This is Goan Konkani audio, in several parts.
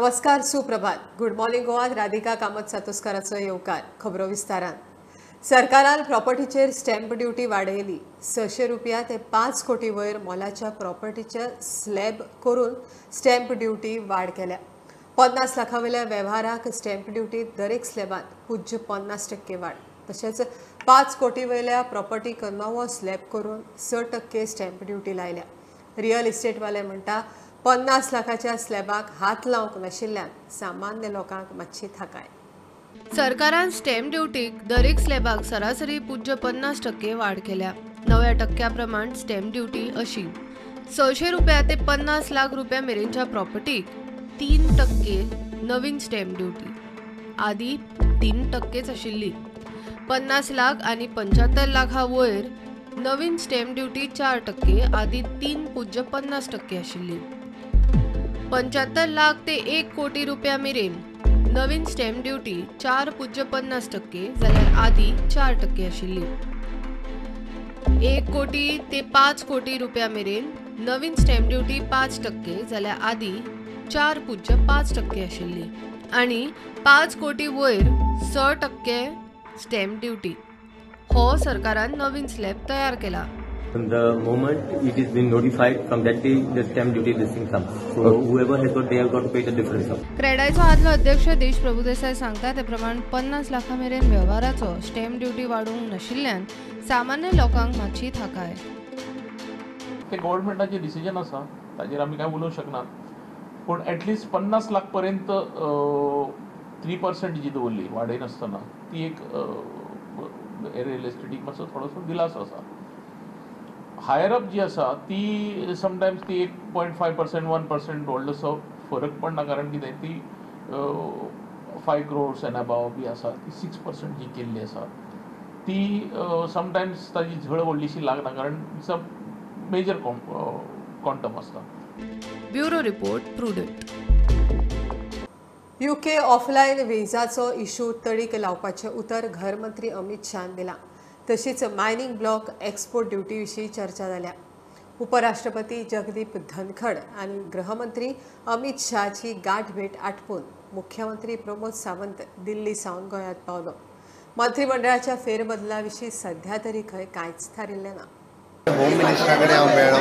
नमस्कार, सुप्रभात। गुड मॉर्निंग गोवात राधिका कामत सातोस्काराचो येवकार। खबरो विस्तारान। सरकारान प्रॉपर्टीचेर स्टॅम्प ड्युटी वाडयली। 600 रुपया ते 5 कोटी वयर मोलाच्या प्रॉपर्टीच्या स्लॅब करून स्टॅम्प ड्युटी वाड केल्या। 50 लाखां वयल्या वेव्हाराक स्टॅम्प ड्युटी दरेक स्लॅबांत 0.50% वाड, तशेंच 5 कोटी वयल्या प्रॉपर्टीक नवो स्लॅब करून 6% स्टॅम्प ड्युटी लायल्या। रियल इस्टेटवाले म्हणटा 50 लाखाच्या स्लॅबाक हात लावंक नाशिल्ल्यान सामान्य लोकांक मातशी थाकाय। सरकारान स्टॅम्प ड्युटीक दरेक स्लॅबाक सरासरी 0.50% वाड केल्या। नव्या टक्क्या प्रमाण स्टॅम्प ड्युटी अशी 600 रुपया ते 50 लाख रुपया मेरेनच्या प्रॉपर्टीक 3% नवीन स्टॅम्प ड्युटी, आदी 3% आशिल्ली। 50 लाख आनी 75 लाखा वयर नवीन स्टॅम्प ड्युटी 4%, आदी 3.50% आशिल्ली। 75 लाख ते 1 कोटी रुपया मेरेन नवीन स्टॅम्प ड्युटी 4.50% जाल्यार आदी 4% आशिल्ली। 1 कोटी ते 5 कोटी रुपया मेरेन नवीन स्टॅम्प ड्युटी 5% जाल्यार आदी 4.5% आशिल्ली आनी 5 कोटी वयर 6% स्टॅम्प ड्युटी। हो सरकारान नवीन स्लॅब तयार केला। From the moment it is been notified, from that day the stamp duty this thing comes. So whoever has got, they have got to pay the difference. क्रेडायचो आदलो अध्यक्ष देश प्रभुदेसाय सांगता ते प्रमाण 50 लाखां मेरेन वेव्हाराचो स्टॅम्प ड्युटी वाडोवंक नाशिल्ल्यान सामान्य लोकांक मातशी थाकाय। ते गव्हर्नमेंटाचे डिसिजन आसा, ताजेर आमी कांय उलोवंक शकना, पूण एटलिस्ट 50 लाख पर्यंत 3% जी दवरली वाडयनासतना ती एक रियल इस्टेटीक मातसो थोडोसो दिलासो आसा। हायर अप जी आसा ती समटायम्स ती 1.5% 1% व्हडलोसो फरक पडना, कारण कितें ती 5 क्रोर्स एंड अबाव बी आसा ती 6% जी केल्ली आसा ती समटायम्स ताजी झळ व्हडलीशी लागना, कारण it's a major quantum आसता। Bureau report, Prudent. UK offline विजाचो इशू तडीक लावपाचें उतर घरमंत्री अमित शाहन दिलां। तशीच मायनिंग ब्लॉक एक्सपोर्ट ड्युटी विशीं चर्चा जाल्या। उपराष्ट्रपती जगदीप धनखड आनी गृहमंत्री अमित शाहची गाठ भेट आटपून मुख्यमंत्री प्रमोद सावंत दिल्ली सावन गोंयांत पावलो। मंत्रिमंडळाच्या फेरबदला विशीं सध्या तरी खंय कांयच थारिल्लें ना। होम मिनिस्टरा कडेन हांव मेळ्ळो,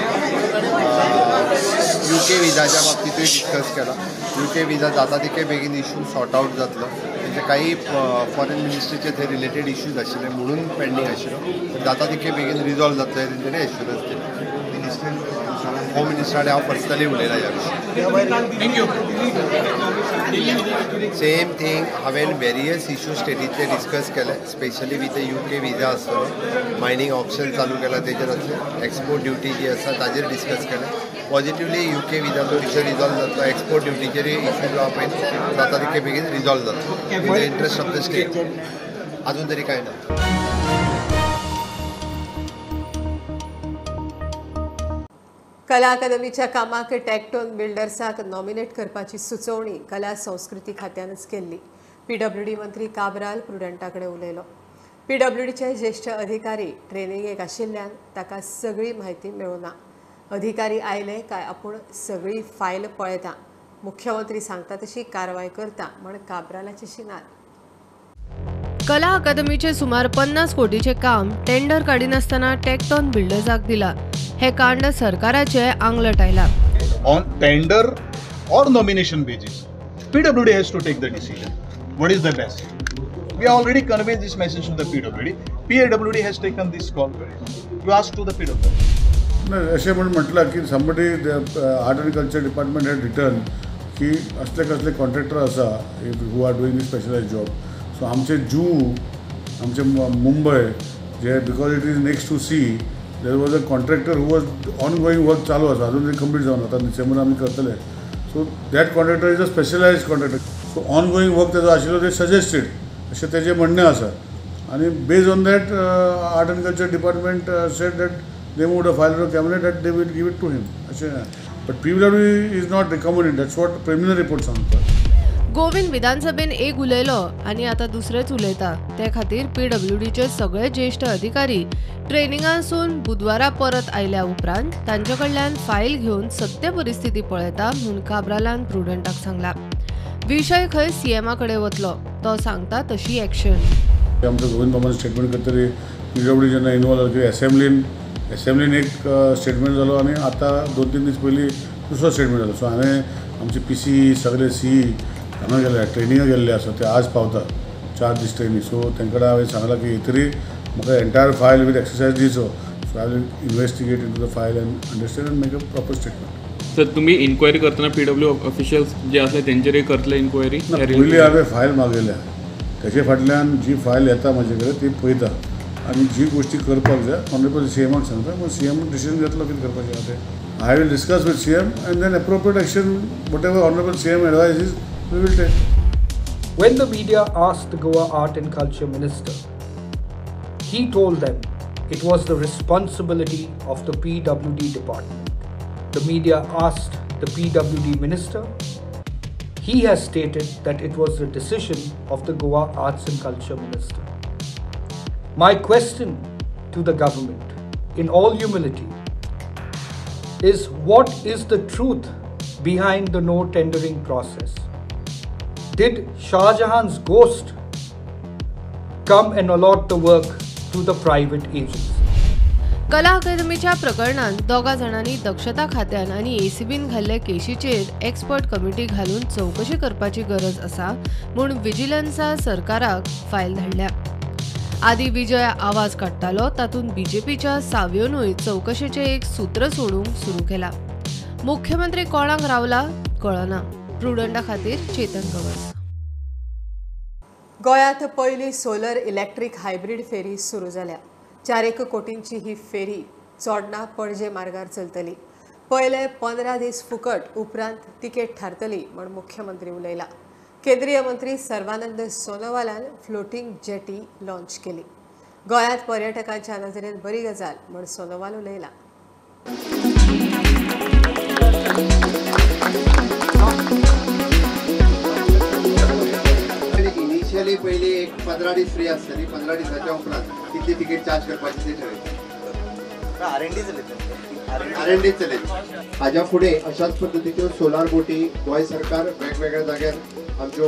युके विजाच्या बाबतींतूय डिस्कस केला। युके विजा जाता तितके बेगीन इशू सॉर्ट आवट जातलो। म्हणजे काही फॉरेन मिनिस्ट्रीचे थंय रिलेटेड इश्यूज आशिल्ले म्हणून पेंडींग आशिल्लो, जाता तितके बेगीन रिजॉल्व जातलो हें तेंच्यांनी एश्युरन्स दिलें। होम मिनिस्टरा कडेन हांव पर्सनली उलयलां ह्या विशीं। सेम थिंग हांवें वेरियस इश्यू स्टेटींतले डिस्कस केले, स्पेशली विथ युके विजा आसतलो, मायनींग ऑप्शन चालू केला तेजेर आसले, एक्सपोर्ट ड्युटी जी आसा ताजेर डिस्कस केले। पॉझिटिवली युके विजाचो इश्यू रिजॉल्व जातलो, एक्सपोर्ट ड्युटीचेरूय इश्यू जो आहा पळय जाता तितके बेगीन रिजॉल्व जातलो in the interest of the state. अजून तरी कांय ना। कला अकादमीच्या कामाक टॅक्टोन बिल्डर्साक नॉमिनेट करपाची सुचोवणी कला संस्कृती खात्यानच केल्ली। पीडब्ल्यूडी मंत्री काब्राल प्रुडंटा कडेन उलयलो। पीडब्ल्यूडीचे ज्येष्ठ अधिकारी ट्रेनिंगेक आशिल्ल्यान ताका सगळी म्हायती मेळुना। अधिकारी आयले काय आपूण सगळी फायल पळयता, मुख्यमंत्री सांगता तशी कारवाय करता म्हण काब्रालाची शिनार। कला अकादमीचे सुमार 50 कोटीचे काम टेंडर काडिनासतना टॅक्टॉन बिल्डर्साक दिला। हे कांड सरकाराचे आंगलट आयला। On tender or nomination basis, PWD has to take the decision. What is the best? We already conveyed this message to the PWD. PWD has taken this call. You ask to the PWD. नाही, अशें म्हूण म्हटलां की somebody art and culture department had written की असले कसले कॉन्ट्रॅक्टर आसा who are doing specialise job. So आमचे जू, आमचे मुंबय जे because it is next to sea, there was a contractor who was on going work चालू आसा, अजून तरी कंप्लीट जावन आतां डिसेंबर आमी करतले। So that contractor is a specialised contractor. So on going work तेजो आशिल्लो, ते सजेस्टेड अशें तेजें म्हणणें आसा आनी based on that art and culture department said that they moved a file to cabinet that they will give it to him. But PWD is not recommended. That's what preliminary report सांगता। गोविंद विधानसभेन एक उलयलो आनी आतां दुसरेच उलयता। ते खातीर पीडब्ल्यूडीचे सगळे ज्येष्ठ अधिकारी ट्रेनिंगासून बुधवारा परत आयल्या उपरांत तांचे कडल्यान फायल घेवन सत्य परिस्थिती पळयता म्हूण काब्रालान प्रुडंटाक सांगला। विशय खंय सीएमा कडेन वतलो, तो सांगता तशी एक्शन. आमचो गोविंद बाबान स्टेटमेंट करतरी पीडब्ल्यूडी जेन्ना इनवॉल्व जाली एसेंब्लीन एक स्टेटमेंट जालो आनी आतां 2-3 दीस पयलीं दुसरो स्टेटमेंट जालो. सो हांवें आमचे पी सी सगळे सी हांगा गेल्ले, ट्रेनिंगाक गेल्ले आसा, ते आज पावता 4 दीस ट्रेनींग. सो तेंकां कडेन हांवें सांगलां की तरी म्हाका एंटायर फायल वीथ एक्सरसायज दिवचो. So I will investigate into the file and understand and make a proper statement. Sir, तुम्ही इन्क्वायरी करतना पीडब्ल्यू ऑफिशियल्स जे आसले तेंचेरय करतले इन्क्वायरी? पयलीं हांवें फायल मागयल्या, तेजे फाटल्यान जी फायल येता म्हाजे कडेन ती पळयता आनी जी गोश्टी करपाक जाय ऑनरेबल सी एमाक सांगता, मागीर सी एम डिसिजन घेतलो कितें करपाचें आहा तें. I will discuss with C M and then appropriate action whatever honourable C M advises we will take. When the media asked the Goa Art and Culture Minister, he told them it was the responsibility of the PWD department. The media asked the PWD minister. He has stated that it was the decision of the Goa Arts and Culture Minister. My question to the government, in all humility, is what is the truth behind the no tendering process? Did Shah Jahan's ghost come and allot the work to the private agency? कला अकादमीच्या प्रकरणात दोगा जाणांनी दक्षता खात्यान आनी एसीबीन घाल्ले केशीचेर एक्सपर्ट कमिटी घालून चवकशी करपाची गरज आसा म्हूण विजिलन्सा सरकाराक फायल धाडल्या. आदी विजय आवाज काडटालो तातूंत बीजेपीच्या सावयोनूय चवकशेचें एक सूत्र सोडूंक सुरू केला. मुख्यमंत्री कोणाक रावला कळना. प्रुडंटा खातीर चेतन गवस. गोंयांत पयली सोलर इलेक्ट्रीक हायब्रीड फेरी सुरू जाल्या. 4 कोटींची ही फेरी चोडणा पणजे मार्गार चलतली. पयले 15 दीस फुकट, उपरांत तिकेट थारतली म्हूण मुख्यमंत्री उलयला. केंद्रीय मंत्री सर्वानंद सोनोवालान फ्लोटिंग जेटी लॉन्च केली. गोंयांत पर्यटकांच्या नजरेन बरी गजाल म्हूण सोनोवाल उलयला. इनिशियली पयली एक 15 दीस फ्री आसतली, 15 दिसाच्या उपरांत कितली तिकीट चार्ज करपाची ते ठरयता. आर&डी चलयता. हाज्या फुडें अशाच पद्दतीच्यो सोलार बोटी गोंय सरकार वेगवेगळ्या जाग्यार आमच्यो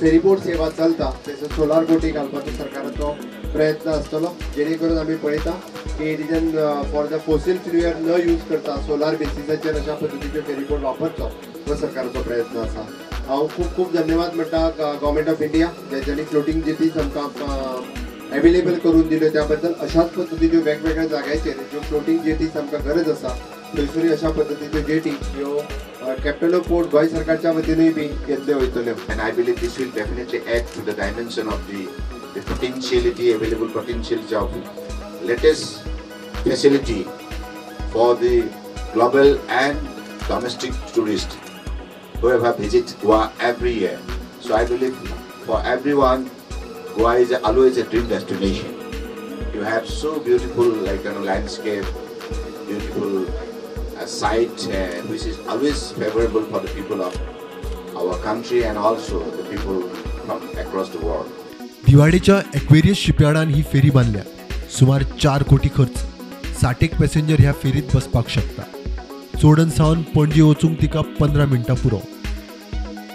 फेरीबोट सेवा चलता थंयसर सोलार बोटी घालपाचो सरकाराचो प्रयत्न आसतलो, जेणे करून आमी पळयता की it is for the fossil fuel न यूज करता सोलार बेसिसाचेर अशा पद्दतीच्यो फेरीबोट वापरचो हो सरकाराचो प्रयत्न आसा. हांव खूब खूब धन्यवाद म्हणटा गव्हर्मेंट ऑफ इंडिया ज्यांनी फ्लोटींग जेटीज आमकां एवेलेबल करून दिल्यो त्या बद्दल. अशाच पद्दतीच्यो वेगवेगळ्या जाग्याचेर ज्यो फ्लोटींग जेटीज आमकां गरज आसा थंयसरूय अशा पद्दतीच्यो जेटी ह्यो कॅपिटल ऑफ पोर्ट गोंय सरकारच्या वतीनूय बी घेतल्यो वयतल्यो. And I believe this will definitely add to the dimension of the potentiality, available potentiality of latest facility for the global and domestic tourist whoever visits Goa every year. So I believe for everyone, Goa is always a dream destination. You have so beautiful like landscape, beautiful site which is always favorable for the people of our country and also the people from across the world. दिवाडीच्या Aquarius शिपयार्डान ही फेरी बांधल्या. सुमार 4 कोटी खर्च. 60 पॅसेंजर ह्या फेरीत बसपाक शकता. चोडण सावन पणजी वचूंक तिका 15 मिनटां पुरो.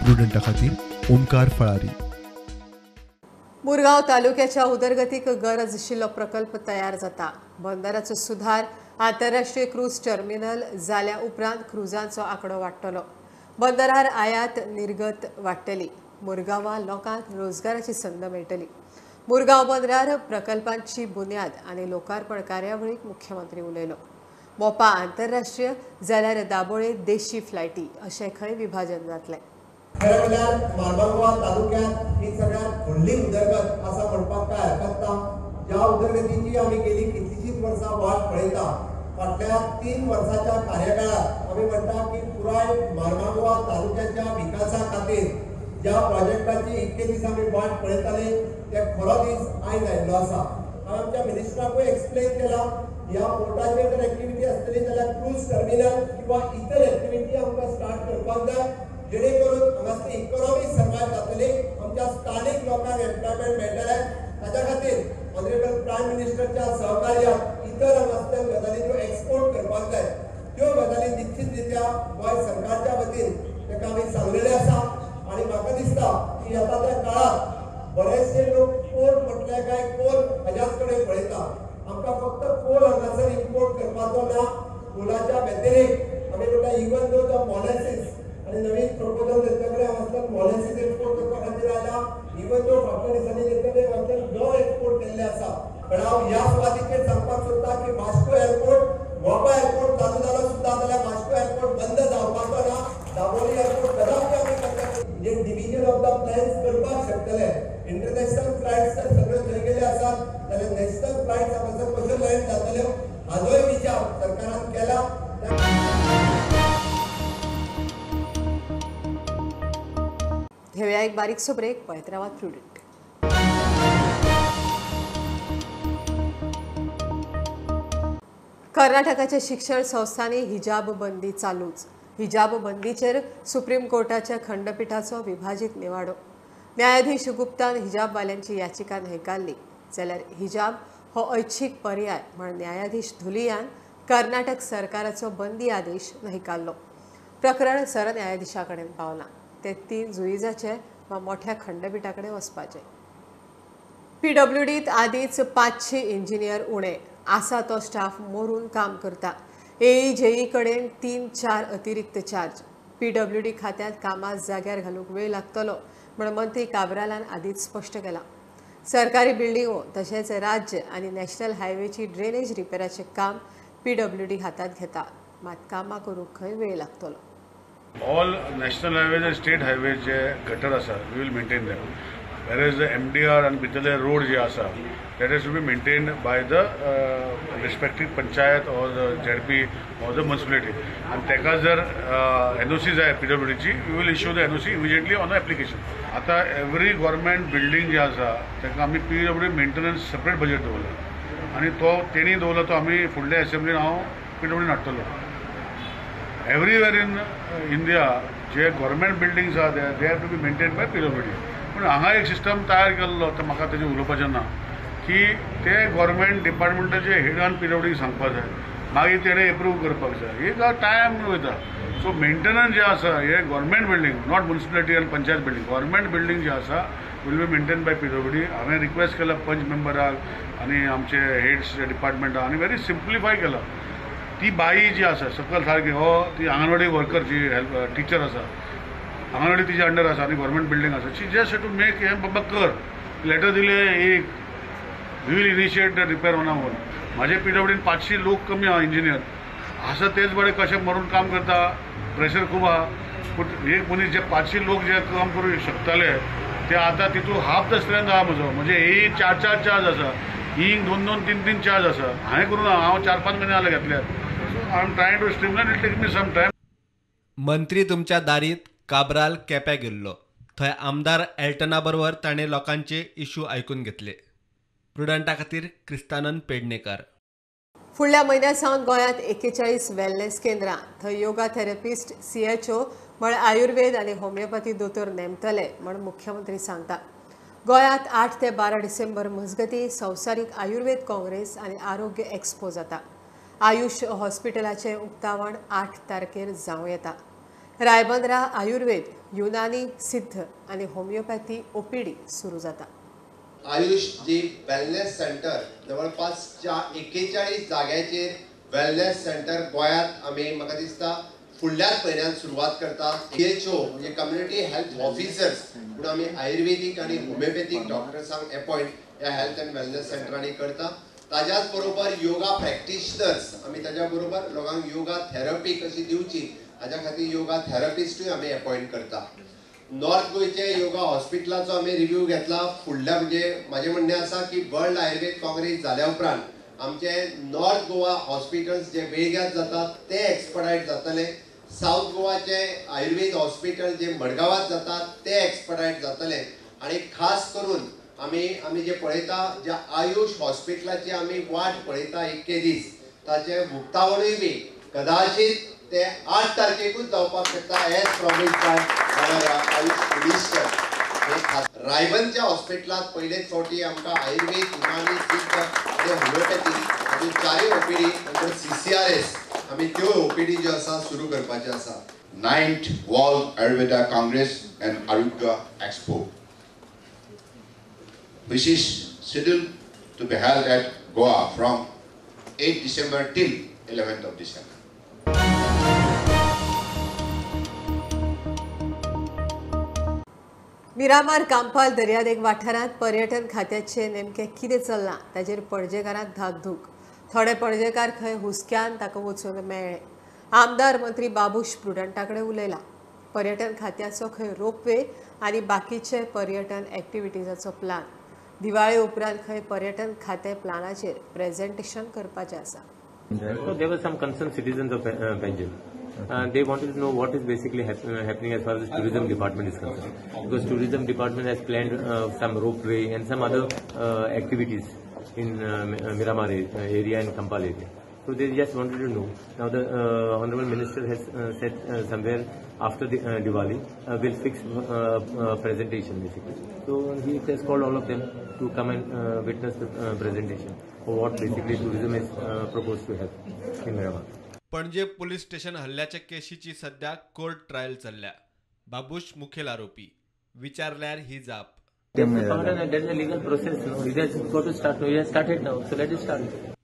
प्रुडंटा खातीर ओमकार फळारी. मुरगांव तालुक्याच्या उदरगतीक गरज आशिल्लो प्रकल्प तयार जाता. बंदराचो सुधार, आंतरराष्ट्रीय क्रूज टर्मिनल जाल्या उपरांत क्रुजांचो आंकडो वाडटलो. बंदरार आयात निर्गत वाडटली. मुरगांवां लोकांक रोजगाराची संद मेळटली. मुरगांव बंदरार प्रकल्पांची बुन्याद आनी लोकार्पण कार्यावळीक मुख्यमंत्री उलयलो. मोपा आंतरराष्ट्रीय जाल्यार दाबोळे देशी फ्लायटी अशें खंय विभाजन जातलें. खरें म्हणल्यार मार्मागोवा तालुक्यांत ही सगळ्यात व्हडली उदरगत आसा म्हणपाक काय हरकत ना. ज्या उदरगतीची आमी गेली कितलीशींच वर्सां वाट पळयता, फाटल्या 3 वर्साच्या कार्यकाळात आमी म्हणटा की पुराय मार्मागोवा तालुक्याच्या विकासा खातीर ज्या प्रोजेक्टाची इतके दीस आमी वाट पळयताले ते खरो दीस आयज आयिल्लो आसा. हांवें आमच्या मिनिस्टराकूय एक्सप्लेन केला, ह्या पोर्टाचेर जर एक्टिविटी आसतली जाल्यार क्रूज टर्मिनल किंवा इतर एक्टिविटी आमकां स्टार्ट करपाक जाय, जेणे करून हांगासली इकॉनॉमी सर्वायव जातली, आमच्या स्थानीक लोकांक एम्प्लॉयमेंट मेळटलें. ताच्या खातीर ऑनरेबल प्रायम मिनिस्टरच्या सहकार्यान इतर हांगासल्या गजाली ज्यो एक्सपोर्ट करपाक जाय त्यो गजाली निश्चित रित्या गोंय सरकारच्या वतीन ताका आमी सांगलेलें आसा. आनी म्हाका दिसता की आता त्या काळात बरेचसे लोक कोल म्हटल्यार काय कोल हाज्याच कडेन पळयता. आमकां फक्त कोल हांगासर इम्पोर्ट करपाचो ना, कोलाच्या व्यतिरिक्त आमी म्हणटा इवन दो the molasses आनी नवीन प्रपोजल तेंच्या कडेन हांगासर मोलॅसीस एक्सपोर्ट करपा खातीर आयला, इवन दो फाटल्या दिसांनी तेंच्या कडेन हांगासर गंव एक्सपोर्ट केल्ले आसा. पण हांव ह्या सुवातीचेर सांगपाक सोदता की वास्को एअरपोर्ट, मोपा एअरपोर्ट चालू जालो सुद्दां जाल्यार वास्को एअरपोर्ट बंद जावपाचो ना. दाबोली एअरपोर्ट कदापि आमी करता म्हणजे डिविजन ऑफ the plans करपाक शकतले. इंटरनॅशनल फ्लायट्स तर सगळ्यो थंय गेले आसात जाल्यार नॅशनल फ्लायट्स हांगासर कश्यो लँड जातल्यो हाजोय विचार सरकारान केला. घेवया एक बारीकसो ब्रेक, पळयत रावात प्रुडंट. कर्नाटकाच्या शिक्षण संस्थांनी हिजाब बंदी चालूच. हिजाब बंदीचेर सुप्रीम कोर्टाच्या खंडपीठाचो विभाजीत निवाडो. न्यायाधीश गुप्तान हिजाबवाल्यांची याचिका न्हयकारली जाल्यार हिजाब हो ऐच्छिक पर्याय म्हण न्यायाधीश धुलियान कर्नाटक सरकाराचो बंदी आदेश न्हयकारलो. प्रकरण सरन्यायाधीशा कडेन पावलां. ते 3 जुईजाचे वा मोठ्या खंडपीठा कडेन वचपाचे. पीडब्ल्यूडीत आदींच 500 इंजिनियर उणे आसा, तो स्टाफ मोरून काम करता. एई जेई कडेन 3-4 अतिरिक्त चार्ज. पीडब्ल्यूडी खात्यांत कामां जाग्यार घालूंक वेळ लागतलो म्हण मंत्री काब्रालान आदींच स्पश्ट केलां. सरकारी बिल्डिंगो तशेंच राज्य आनी नॅशनल हायवेची ड्रेनेज रिपेराचें काम पीडब्ल्यूडी हातांत घेता, मात कामां करूंक खंय वेळ लागतलो. ऑल नॅशनल हायवेज आनी स्टेट हायवेज जे गटर आसा we will maintain them, whereas the MDR आनी भितरले रोड जे आसा that has to be maintained by the respective panchayat or the ZP or the municipality. आनी ताका जर एनओसी जाय पीडब्ल्यूडीची, we will issue the NOC immediately on the application. आतां एवरी गव्हर्मेंट बिल्डींग जे आसा ताका आमी पीडब्ल्यूडी मेंटेनन्स सेपरेट बजेट दवरला आनी तो तेणी दवरला तो आमी फुडल्या एसेंब्लीन हांव पीडब्ल्यूडीन हाडटलो. एवरीवेर इन इंडिया जे गव्हर्मेंट बिल्डिंग्स आहा they have to be maintain by PWD. पूण हांगा एक सिस्टम तयार केल्लो, तो म्हाका तेजें उलोवपाचें ना की ते गव्हर्मेंट डिपार्टमेंटाचे हेडान पीडब्ल्यूडी सांगपाक जाय, मागीर तेणें एप्रूव करपाक जाय, एक टायम वयता. सो मेंटेनन्स जे आसा हे गव्हर्मेंट बिल्डींग, not municipality आनी पंचायत बिल्डींग, गव्हर्मेंट बिल्डींग जे आसा will be maintain by PWD. हांवें रिक्वेस्ट केला पंच मेंबराक आनी आमचे हेड्स डिपार्टमेंटाक आनी व्हेरी सिम्प्लिफाय केला. ती बाई जी आसा सकयल सारकी हो ती आंगणवाडी वर्कर जी हेल्प टिचर आसा, आंगणवाडी तिच्या अंडर आसा आनी गव्हर्मेंट बिल्डींग आसा, शी जस्ट टू मेक हें बाबा कर लेटर दिले एक we will initiate the repair on our own. म्हाजे पीडब्ल्यूडीन 500 लोक कमी आहा इंजिनियर आसा, तेच बरे कशें मरून काम करता, प्रेशर खूब आहा. पूण एक मनीस जे 500 लोक जे काम करूं शकताले ते आतां तितून हाफ the strength आहा म्हजो, म्हणजे ए 4-4 चार्ज आसा, इंक 2-2, 3-3 चार्ज आसा. हांवें करूं ना, हांव 4-5 म्हयने जाले घेतल्यार. So I am trying to streamline, it take me some time. मंत्री तुमच्या दारीत काब्राल केप्या गेल्लो, थंय आमदार एल्टना बरोबर ताणें लोकांचे इशू आयकून घेतले. प्रुडंटा खातीर क्रिस्तानंद पेडणेकर. फुडल्या म्हयन्या सावन गोंयांत 41 वेलनेस केंद्रां, थंय योगा थेरपिस्ट, CHO म्हण आयुर्वेद आनी होमिओपॅथी दोतोर नेमतले म्हण मुख्यमंत्री सांगता. गोंयांत 8 ते 12 डिसेंबर मजगतीं संवसारीक आयुर्वेद काँग्रेस आनी आरोग्य एक्सपो जाता. आयुष हॉस्पिटलाचें उक्तावण 8 तारखेर जावं येता. रायबंदरा आयुर्वेद, युनानी, सिद्ध आनी होमिओपॅथी ओपीडी सुरू जाता. आयुष जी वेलनेस सेंटर जवळपास 41 जाग्याचेर वेलनेस सेंटर गोंयांत आमी म्हाका दिसता फुडल्याच म्हयन्यान सुरवात करता. CHO म्हणजे कम्युनिटी हेल्थ ऑफिसर्स म्हणून आमी आयुर्वेदीक आनी होमिओपॅथीक डॉक्टर्सांक एपॉयंट ह्या हेल्थ अँड वेलनेस सेंटरांनी करता. ताज्याच बरोबर योगा प्रॅक्टिशनर्स आमी ताज्या बरोबर लोकांक योगा थेरपी कशी दिवची हाज्या खातीर योगा थेरपिस्टूय आमी एपॉयंट करता. नॉर्थ गोंयचे योगा हॉस्पिटलाचो आमी रिव्यू घेतला. फुडल्या म्हणजे म्हाजें म्हणणें आसा की वर्ल्ड आयुर्वेद काँग्रेस जाल्या उपरांत आमचे नॉर्थ गोवा हॉस्पिटल्स जे बेळग्यांत जातात ते एक्सपर्टायज जातले, सावथ गोवाचे आयुर्वेद हॉस्पिटल जे मडगांवांत जातात ते एक्सपर्टायज जातले आनी खास करून आमी आमी जे पळयता ज्या आयुष हॉस्पिटलाची आमी वाट पळयता इतके दीस ताचें उक्तावणूय बी कदाचित ते 8 तारखेकूच जावपाक शकता as promise by AYUSH minister. रायबंदच्या हॉस्पिटलांत पयलेच फावटी आमकां आयुर्वेद, युनानी, सिद्ध आनी होमिओपॅथी हाज्यो 4 ओपीडी नंतर CCRS आमी त्यो ओपीडी ज्यो आसा सुरू करपाच्यो आसा. 9th World Ayurveda Congress and Arogya Expo. which is scheduled to be held at Goa from 8 December till 11th of December. Miramar Campal दर्यादेग वाठारांत पर्यटन खात्याचें नेमकें कितें चल्लां ताचेर पणजेकारांक धाकधूक. थोडे पणजेकार खंय हुस्क्यान ताका वचून मेळ्ळे. आमदार मंत्री बाबूश प्रुडंटा कडेन उलयला. पर्यटन खात्याचो खंय रोपवे आनी बाकीचे पर्यटन एक्टिविटीजाचो प्लान. दिवाळे उपरांत खंय पर्यटन खातें प्लानाचेर प्रेझेंटेशन करपाचें आसा. So there were some concerned citizens of Panjim. They wanted to know what is basically happening as far as the tourism department is concerned, because tourism department has planned some ropeway and some other activities in Miramar area and Campal area. So they just wanted to know. Now the Honorable Minister has said somewhere after the Diwali will fix presentation basically. So he has called all of them to come and witness the presentation of what basically tourism is proposed to have in Miramar. Panaji police station हल्ल्याच्या केशीची सध्या कोर्ट ट्रायल चल्ल्या. बाबूश मुखेल आरोपी. विचारल्यार ही जाप.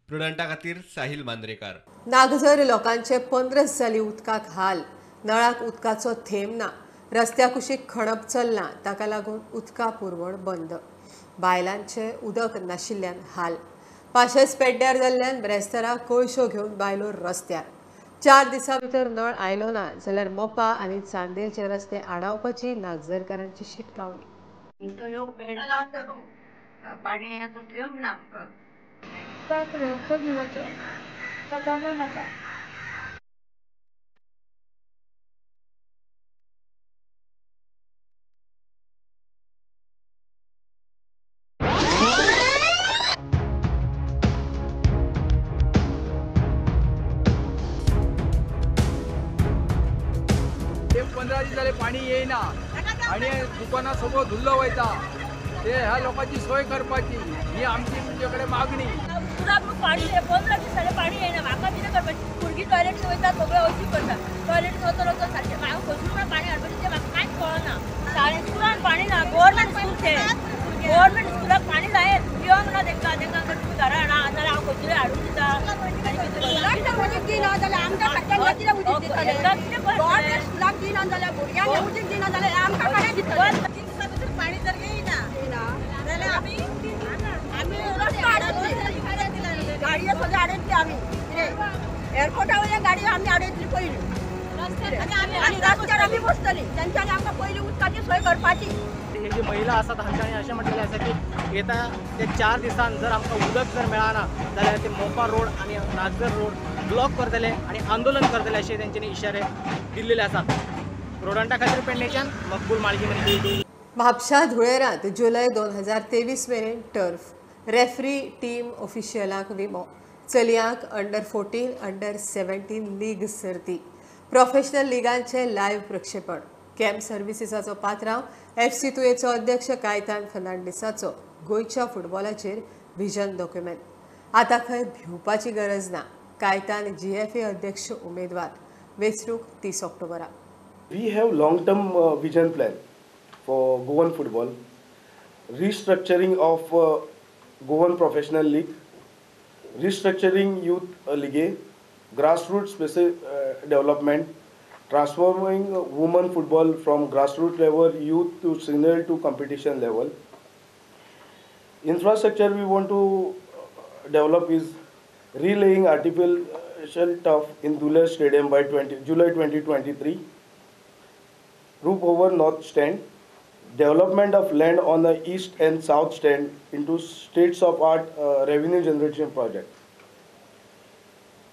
प्रुडंटा खातीर साहिल मांद्रेकार. नागझर लोकांचे 15 जाली उदकाक हाल. नळाक उदकाचो थेंब ना. रस्त्या कुशीक खणप चल्लां ताका लागून उदका पुरवण बंद. बायलांचे उदक नाशिल्ल्यान हाल. पाशेस पेड्ड्यार जाल्ल्यान ब्रेस्तारा कोळशो घेवन बायलो रस्त्यार. 4 दिसां भितर नळ आयलो ना जाल्यार मोपा आनी चांदेलचे रस्ते आडावपाची नागझरकारांची शिटकावणी. ते 15 दीस जाले पाणी येयना आनी दुकानां सगळो धुल्लो वयता. ते ह्या लोकांची सोय करपाची ही आमची तुमचे कडेन मागणी. पाणी 15 दीस जाले पाणी येयना. म्हाका कितें करपाचें? भुरगीं टॉयलेट वयता सगळें अशी करता. टॉयलेट वचून वचून सारकें म्हाका खंयसून पाणी हाडपाचें तें म्हाका कांयच कळना. शाळेंत स्कुलान पाणी ना. गव्हर्मेंट स्कूल तें. गव्हर्मेंट स्कुलाक पाणी जाय पिवंक ना तेंकां. तेंकां तुमी घरा हाडा नाजाल्यार हांव खंयसून हाडून दिता. उदीक दिना जाल्यार आमकां कितें उदीक दितलें? गव्हर्मेंट स्कुलाक दिना जाल्यार भुरग्यांक उदीक दिना जाल्यार आमकां कडेन दितलें? 3 दिसां भितर पाणी जर येयना जाल्यार आमी आमी रस्तो आडयतली. गाडयो सगळ्यो आडयतली आमी. कितें एअरपोर्टा वयल्यान गाडयो आमी आडयतली पयलीं आनी रस्त्यार आमी बसतली. तेंच्यांनी आमकां पयलीं उदकाची सोय करपाची. हे जे महिला आसात हांच्यांनी अशें म्हटलेलें आसा की येता ते 4 दिसान जर आमकां उदक जर मेळना जाल्यार ते मोपा रोड आनी नागझर रोड ब्लॉक करतले आनी आंदोलन करतले अशें तेंच्यांनी इशारे दिल्लेले आसात. प्रुडंटा खातीर पेडणेच्यान मकबूल माळगीमनी. म्हापशा धुळेरांत जुलय 2023 मेरेन टर्फ रेफ्री टीम ऑफिशियलांक विमो. चलयांक अंडर 14 अंडर 17 लीग सर्ती. प्रोफेशनल लिगांचें लायव्ह प्रक्षेपण. कॅम्प सर्व्हिसीसाचो पात्रांव FC तुयेचो अध्यक्ष कायतान फर्नांडीसाचो गोंयच्या फुटबॉलाचेर विजन डॉक्युमेंट. आतां खंय भिवपाची गरज ना. कायतान GFA अध्यक्ष उमेदवार. वेंचणूक 30 ऑक्टोबराक. We have long term vision plan for Goan football, restructuring of Goan professional league, restructuring youth league, grassroots development, transforming women football from grassroots level, youth to senior to competition level. Infrastructure we want to develop is relaying artificial turf in Duler Stadium by July 2023, roof over north stand, development of land on the east and south stand into states of art revenue generation project.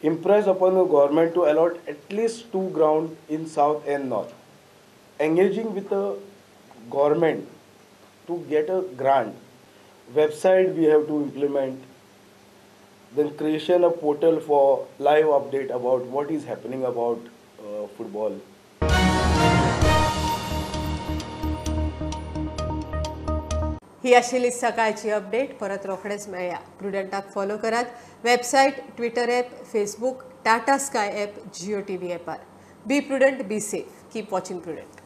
Impress upon the government to allot at least 2 ground in south and north. Engaging with the government to get a grant. Website we have to implement. Then creation of portal for live update about what is happening about football. ही आशिल्ली सकाळची अपडेट. परत रोखडेच मेळया. प्रुडंटाक फॉलो करात. Website, Twitter app, Facebook, Tata Sky app, Jio TV ॲपार. Be prudent, be safe, keep watching Prudent.